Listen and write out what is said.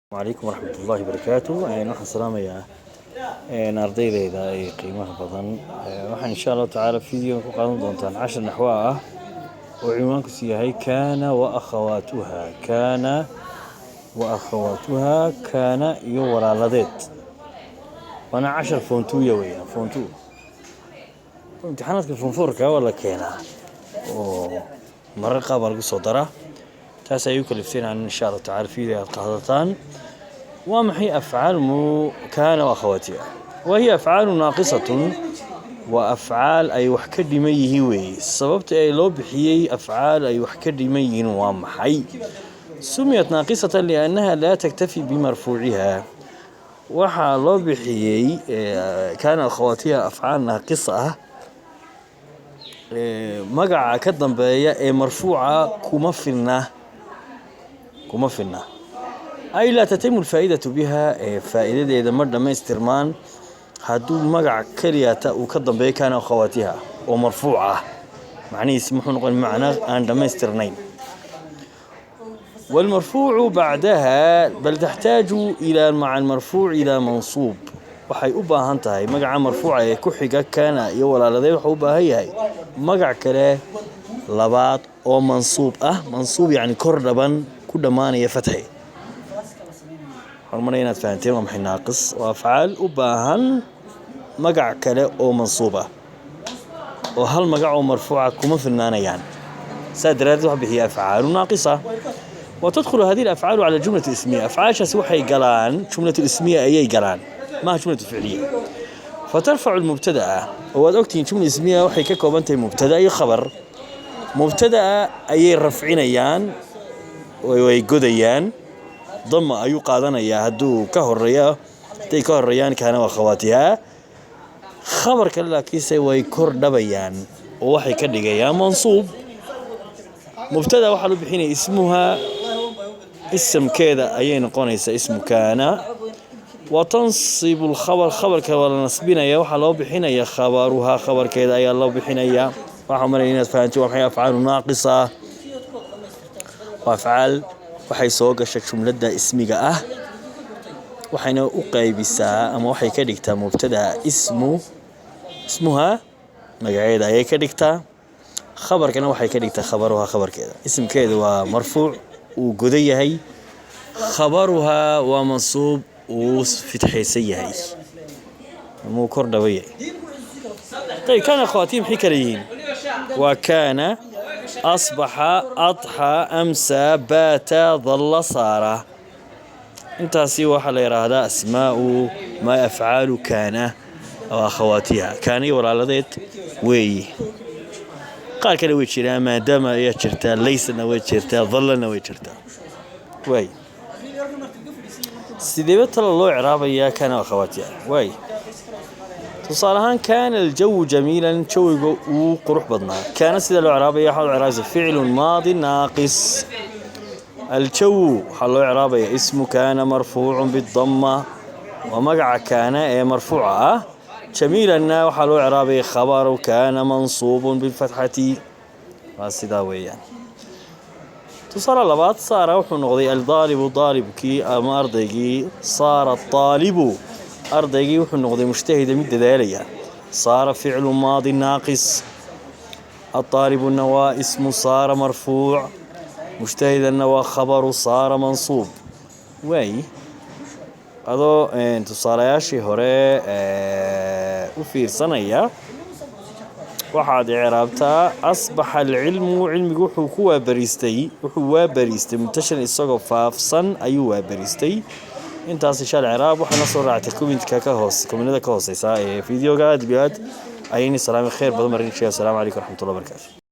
Calaykum waraxmatullaahi wabarakaatu. Waxaan salaamayaa ardaydayda ee qiimaha badan. Waxaan insha Allahu tacaala video ku qaadan doontaan cashar naxwa ah oo cinwaankiisu yahay "Kaana wa akhawaatuha", "Kaana wa akhawaatuha", kaana iyo walaaladeed. Waana cashar form two-ya weeyaan, form two. Imtixaanaadka form four-ka waa la keenaa oo marar qaar baa lagu soo daraa. Taas ayay u kaliftay inaan insha Allahu tacaala video aad qaadataan. Waa maxay afcaal mu kaana wa akhawaatiha? Wa hiya afcaalu naaqisatun, waa afcaal ay wax ka dhiman yihiin weeye. Sababta ay loo bixiyey afcaal ay wax ka dhiman yihiin waa maxay? Sumiyat naaqisatan liannaha laa taktafi bimarfuuciha. Waxaa loo bixiyey kaana akhawaatiha afcaal naaqisa ah, magaca ka dambeeya ee marfuuca kuma filna, kuma filna, ay laa tatimu alfaa'idatu biha, ee faa'iidadeeda ma dhammaystirmaan hadduu magac keliyata uu ka dambeeyo kaana akhawaatiha oo marfuuc ah. Macnihiis muxuu noqon? Macno aan dhammaystirnayn. والمرفوع بعدها بل تحتاج إلى مع المرفوع إلى منصوب. Waxay u baahan tahay magaca marfuuca ee ku xiga kaana iyo walaaladeed, wuxuu u baahan yahay magac kale labaad oo mansuub ah. Mansuub yacni kor dhaban, ku dhammaanaya fatxi. Waxaan umalaya inaad fahanteen waa maxay naaqis. Waa afcaal u baahan magac kale oo mansuub ah, oo hal magac oo marfuuca kuma filnaanayaan. Saa daraaddeed waxa bixiya afcaalu naaqisa. وتدخل هذه الأفعال على الجملة الاسمية. أفعال waxay galaan جملة الاسمية ayay galaan, maaha جملة فعلية. فترفع المبتدأ. Waad ogtihiin jumla ismiya waxay ka kooban tahay mubtada iyo khabar. Mubtada'a ayay rafcinayaan, way godayaan, dama ayuu qaadanayaa hadduu ka horeeya, hadday ka horeeyaan kaana wa akhawaatihaa. Khabar kale laakiinse way kor dhabayaan oo waxay ka dhigayaan mansuub. Mubtada waxaa loo bixinaya ismuha, isamkeeda ayay noqonaysaa ismu kaana. Wa tansibu lkhabar, khabarka waa la nasbinaya, waxaa loo bixinaya khabaruhaa, khabarkeeda ayaa loo bixinaya. Waxaa malaya inaad fahanti waa maxay afcaalu naaqisa. Waa afcaal waxay soo gasha jumladda ismiga ah, waxayna u qaybisaa ama waxay ka dhigtaa mubtada ismu ismuha, magaceeda ayay ka dhigtaa. Khabarkana waxay ka dhigtaa khabaruhaa, khabarkeeda. Isimkeeda waa marfuuc, uu godan yahay. Khabaruhaa waa mansuub, uu fitxaysan yahay ama uu kor dhaban yahay. طيب, kaana akhawaatihi maxay kala yihiin? Waa kaana, asbaxa, adxa, amsa, baata, dalla, saara. Intaasi waxaa la yidhaahdaa asmaa'u maa afcaalu kaana aw akhawaatiha. Kaana iyo walaaladeed weeyi. Qaar kale way jiraan, maadaama ayaa jirtaa, laysana way jirtaa, dallana way jirtaa. Waay, sideeba tala loo icraabayaa kaana akhawaatiha? Waay, tusaale ahaan, kaana aljawu jamiilan, jawiga uu qurux badnaa. Kaana sida loo icraabaya? Waxaa loo icraabaysa ficlu maadi naaqis. Aljawu waxaa loo icraabaya ismu kaana marfuucun bidamma, waa magaca kaana ee marfuuca ah. Jamiilanna waxaa loo icraabaya khabaru kaana mansuubun bilfatxati. Waa sidaa weeyaan. Tusaale labaad, saara wuxuu noqday aldaalibu, daalibkii ama ardaygii. Saara aalibu, ardaygii wuxuu noqday mujtahida, mid dadaalaya. Saara ficlu maadi naaqis. الطالب waa ismu saara marfuuc. Mujtahidanna waa khabaru saara mansuub. Waay, adoo tusaalayaashii hore u fiirsanaya, waxaad icraabtaa asbaxa alcilmu, cilmigu wuxuu ku waabariistay, wuxuu waabariistay muntashiran, isagoo faafsan ayuu waabariistay. Intaas insha Allah icraab waxaana soo raactay commentka ka hoos, commentada ka hooseysa ee videoga. Aad iyo aad ayayni salaamay, khayr badan marin. Insha Allah, asalaamu calaykum waraxmatullahi wabarakaatu.